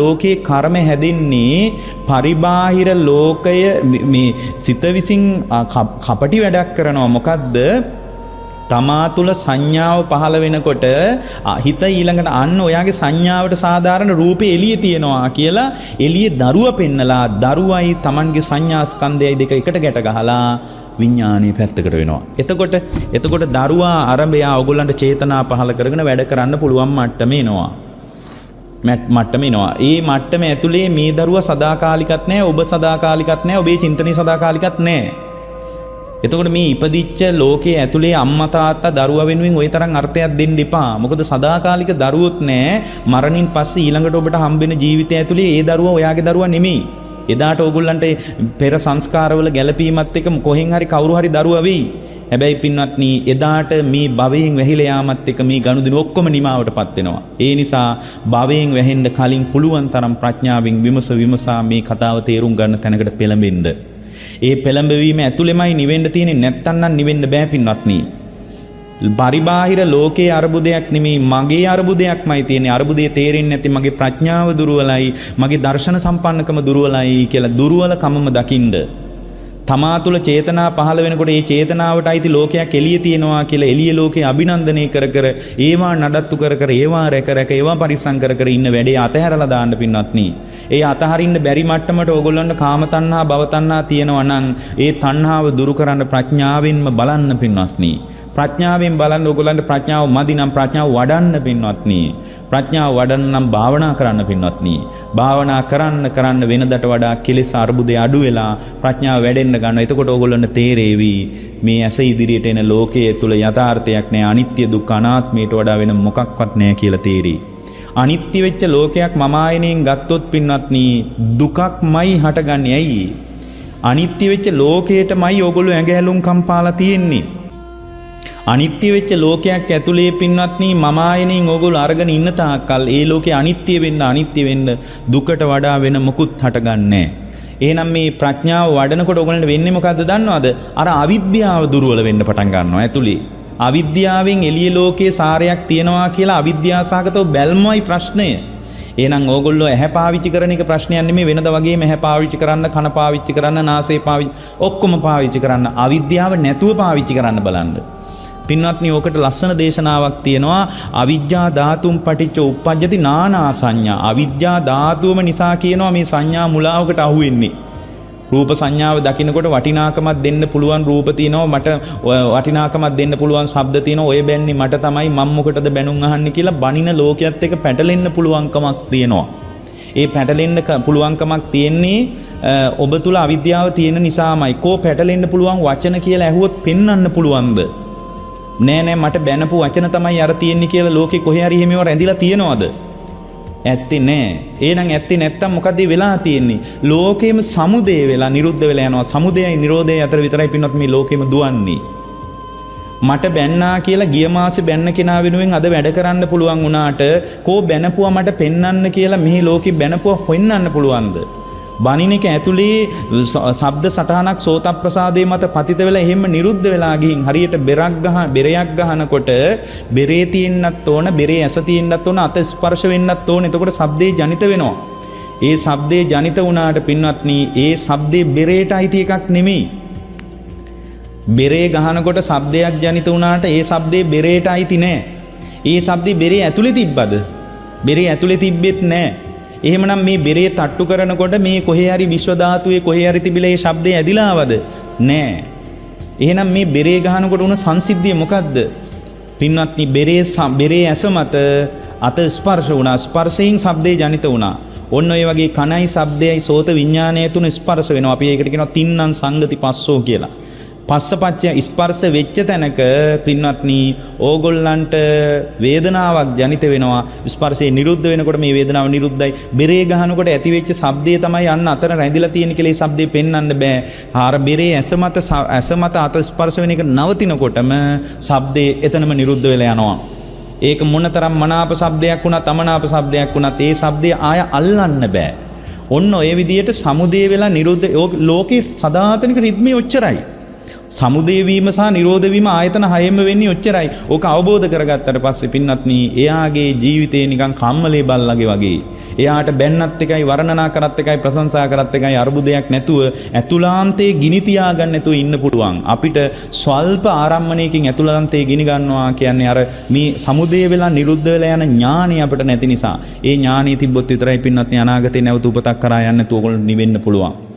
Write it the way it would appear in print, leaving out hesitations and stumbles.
ලෝකේ කර්ම හැදෙන්නේ පරිබාහිර ලෝකය මේ සිත විසින් කපටි වැඩක් කරනවා. මොකද්ද? තමා තුළ සංඥාව පහළ වෙනකොට හිත ඊළඟට අන්න ඔයාගේ සංඥාවට සාධාරණ රූපේ එළියේ තියෙනවා කියලා එළියේ දරුවා පෙන්නලා දරුවයි Tamanගේ සංඥා ස්කන්ධයයි දෙක එකට ගැට ගහලා විඥානයේ පැත්තකට වෙනවා. එතකොට දරුවා අරඹයා ඔයගොල්ලන්ට චේතනා පහළ කරගෙන වැඩ කරන්න පුළුවන් මට්ටම එනවා. මට්ටම එනවා. ඒ මට්ටම ඇතුලේ මේ දරුවා සදාකාලිකත් නෑ, ඔබ සදාකාලිකත් නෑ, ඔබේ චින්තනය සදාකාලිකත් නෑ. එතකොට මේ ඉපදිච්ච ලෝකයේ ඇතුලේ අම්මා තාත්තා දරුවා වෙනුවෙන් ওই තරම් අර්ථයක් දෙන්න එපා. මොකද සදාකාලික දරුවොත් නෑ. මරණින් පස්සේ ඊළඟට ඔබට හම්බෙන ජීවිතය ඇතුලේ ඒ දරුවා ඔයාගේ දරුවා නෙමෙයි. එදාට ඕගොල්ලන්ට පෙර සංස්කාරවල ගැළපීමත් එක්ක කොහෙන් හරි කවුරු හරි දරුවා වෙයි. හැබැයි පින්වත්නි, එදාට මේ භවයෙන් වැහිලා යාමත් එක්ක මේ ගනුදෙනු ඔක්කොම නිමාවටපත් වෙනවා. ඒ නිසා භවයෙන් වැහෙන්න කලින් පුළුවන් තරම් ප්‍රඥාවෙන් විමස විමසා මේ කතාව තේරුම් ගන්න තැනකට පෙළඹෙන්න. ඒ පෙළඹවීම ඇතුළෙමයි නිවෙන්න තියෙන්නේ, නැත්තම් නම් නිවෙන්න බෑ පින්වත්නි. පරිබාහිර ලෝකයේ අර්බුදයක් නෙමෙයි, මගේ අර්බුදයක්මයි තියෙන්නේ. අර්බුදේ තේරෙන්නේ නැති මගේ ප්‍රඥාව දුර්වලයි, මගේ දර්ශන සම්පන්නකම දුර්වලයි කියලා දුර්වලකමම දකින්න. තමා තුළ චේතනා පහළ වෙනකොට ඒ චේතනාවට අයිති ලෝකයක් එළිය තියෙනවා කියලා එළිය ලෝකේ අභිනන්දනය කර කර ඒවා නඩත්තු කර කර ඒවා රැක රැක ඒවා පරිස්සම් කර කර ඉන්න වැඩේ අතහැරලා දාන්න පින්වත්නි. ඒ අතහරින්න බැරි මට්ටමට ඕගොල්ලන්ට කාම තණ්හා භව තණ්හා තියෙනවා නම් ඒ තණ්හාව දුරු කරන්න ප්‍රඥාවෙන්ම බලන්න පින්වත්නි. ප්‍රඥාවෙන් බලන්න ඕගොල්ලන්ට ප්‍රඥාව මදි නම් ප්‍රඥාව වඩන්න පින්වත්නි. ප්‍රඥාව වඩන්න නම් භාවනා කරන්න පින්වත්නි. භාවනා කරන්න කරන්න වෙනදට වඩා කෙලෙස් අර්බුදය අඩු වෙලා ප්‍රඥාව වැඩෙන්න ගන්නවා. එතකොට ඕගොල්ලන්ට තේරෙවි මේ ඇස ඉදිරියට එන ලෝකයේ තුල යථාර්ථයක් නෑ, අනිත්‍ය දුක්ඛ අනාත්මයට වඩා වෙන මොකක්වත් නෑ කියලා තේරෙයි. අනිත්‍ය වෙච්ච ලෝකයක් මම ආයනයෙන් ගත්තොත් පින්වත්නි දුකක්මයි හටගන්නේ. ඇයි? අනිත්‍ය වෙච්ච ලෝකයටමයි ඕගොල්ලෝ ඇඟ ඇලුම් කම්පාලා තියෙන්නේ. අනිත්‍ය වෙච්ච ලෝකයක් ඇතුලේ පින්වත්නි මම ආයනයෙන් ඕගොල්ලෝ අරගෙන ඉන්න තාක්කල් ඒ ලෝකේ අනිත්‍ය වෙන්න අනිත්‍ය වෙන්න දුකට වඩා වෙන මොකුත් හටගන්නේ නැහැ. එහෙනම් මේ ප්‍රඥාව වඩනකොට ඕගොල්ලන්ට වෙන්නේ මොකද්ද දන්නවද? අර අවිද්‍යාව දුර්වල වෙන්න පටන් ගන්නවා ඇතුලේ. අවිද්‍යාවෙන් එළිය ලෝකයේ සාරයක් තියෙනවා කියලා අවිද්‍යාසහගතව බැල්මයි ප්‍රශ්නය. එහෙනම් ඕගොල්ලෝ ඇහැ පාවිච්චි කරන එක ප්‍රශ්නයක් නෙමෙයි. වෙනද වගේම ඇහැ පාවිච්චි කරන්න, කන පාවිච්චි කරන්න, නාසය පාවිච්චි ඔක්කොම පාවිච්චි කරන්න. අවිද්‍යාව නැතුව පාවිච්චි කරන්න බලන්න. පින්වත්නි, ඕකට ලස්සන දේශනාවක් තියෙනවා. අවිජ්ජා ධාතුම් පටිච්ච උප්පජ්ජති නානා සංඥා. අවිජ්ජා ධාතුවම නිසා කියනවා මේ සංඥා මුලාවකට අහු වෙන්නේ. රූප සංඥාව දකින්නකොට වටිනාකමක් දෙන්න පුළුවන් රූප තියෙනවා, මට වටිනාකමක් දෙන්න පුළුවන් ශබ්ද තියෙනවා, ඔය බැන්නේ මට තමයි, මම මොකටද බැනුම් අහන්නේ කියලා බනින ලෝකයේත් එක්ක පැටලෙන්න පුළුවන්කමක් තියෙනවා. ඒ පැටලෙන්න පුළුවන්කමක් තියෙන්නේ ඔබ තුල අවිද්‍යාව තියෙන නිසාමයි. කෝ පැටලෙන්න පුළුවන් වචන කියලා ඇහුවොත් පෙන්වන්න පුළුවන්ද? නෑ නෑ, මට බැනපු වචන තමයි අර තියෙන්නේ කියලා ලෝකේ කොහේ හරි එහෙම ඒවා රැඳිලා තියෙනවද? ඇත්තේ නෑ. එහෙනම් ඇත්තේ නැත්තම් මොකද්ද වෙලා තියෙන්නේ? ලෝකෙම සමුදය වෙලා නිරුද්ධ වෙලා යනවා. සමුදයයි නිරෝධයයි අතර විතරයි පින්වත් මේ ලෝකෙම දුවන්නේ. මට බැන්නා කියලා ගිය මාසේ බැන්න කෙනා වෙනුවෙන් අද වැඩ කරන්න පුළුවන් වුණාට කෝ බැනපුවා මට පෙන්වන්න කියලා මෙහි ලෝකෙ බැනපුවා හොයන්නන්න පුළුවන්ද? බනින එක ඇතුලේ ශබ්ද සටහනක් සෝත ප්‍රසාදේ මත පතිත වෙලා එහෙම නිරුද්ධ වෙලා ගිහින් හරියට බෙරයක් ගහනකොට බෙරේ තියෙන්නත් ඕන, බෙරේ ඇස තියෙන්නත් ඕන, අත ස්පර්ශ වෙන්නත් ඕන. එතකොට ශබ්දේ ජනිත වෙනවා. ඒ ශබ්දේ ජනිත වුණාට පින්වත්නි ඒ ශබ්දේ බෙරේට අයිති එකක් නෙමෙයි. බෙරේ ගහනකොට ශබ්දයක් ජනිත වුණාට ඒ ශබ්දේ බෙරේට අයිති නෑ. ඒ ශබ්දේ බෙරේ ඇතුලේ තිබ්බද? බෙරේ ඇතුලේ තිබ්බෙත් නෑ. එහෙමනම් මේ බෙරේ තට්ටු කරනකොට මේ කොහේ හරි විශ්ව ධාතුවේ කොහේ හරි තිබිලා ඒ ශබ්දේ ඇදිලා ආවද? නෑ. එහෙනම් මේ බෙරේ ගහනකොට වුණ සංසිද්ධිය මොකද්ද? පින්වත්නි, බෙරේ ඇස මත අත ස්පර්ශ වුණා. ස්පර්ශයෙන් ශබ්දේ ජනිත වුණා. ඔන්න ඔය වගේ කනයි ශබ්දයයි සෝත විඥානය තුන ස්පර්ශ වෙනවා. අපි ඒකට කියනවා තින්නම් සංගති පස්සෝ කියලා. පස්සපච්චය ස්පර්ශ වෙච්ච තැනක පින්වත්නි ඕගොල්ලන්ට වේදනාවක් ජනිත වෙනවා. ස්පර්ශය නිරුද්ධ වෙනකොට මේ වේදනාව නිරුද්ධයි. බෙරේ ගහනකොට ඇති වෙච්ච ශබ්දය තමයි අන්න අතන රැඳිලා තියෙන කියලා ඒ ශබ්දේ පෙන්වන්න බෑ. ආර බෙරේ ඇස මත අත ස්පර්ශ වෙන එක නවතිනකොටම ශබ්දේ එතනම නිරුද්ධ වෙලා යනවා. ඒක මොනතරම් මනාප ශබ්දයක් වුණත් අමනාප ශබ්දයක් වුණත් ඒ ශබ්දේ ආය අල්ලන්න බෑ. ඔන්න ඔය විදියට සමුදේ වෙලා නිරුද්ධ ලෝකේ සදාතනික රිද්මේ ඔච්චරයි. සමුදය වීම සහ නිරෝධ වීම ආයතන හයෙම වෙන්නේ ඔච්චරයි. ඕක අවබෝධ කරගත්තට පස්සේ පින්වත්නි, එයාගේ ජීවිතේ නිකන් කම්මලේ බල්ලගේ වගේ. එයාට බැන්නත් එකයි, වර්ණනා කරත් එකයි, ප්‍රශංසා කරත් එකයි, අර්බුදයක් නැතුව ඇතුළාන්තයේ ගිනි තියාගන්න නැතුව ඉන්න පුළුවන්. අපිට ස්වල්ප ආරම්මණයකින් ඇතුළාන්තයේ ගිනි ගන්නවා කියන්නේ අර මේ සමුදය වෙලා නිරුද්ධ වෙලා යන ඥාණය අපිට නැති නිසා. ඒ ඥාණය තිබ්බොත් විතරයි පින්වත්නි අනාගතේ නැවත උපතක් කරා යන්න නැතුව ඔයගොල්ලෝ නිවෙන්න පුළුවන්.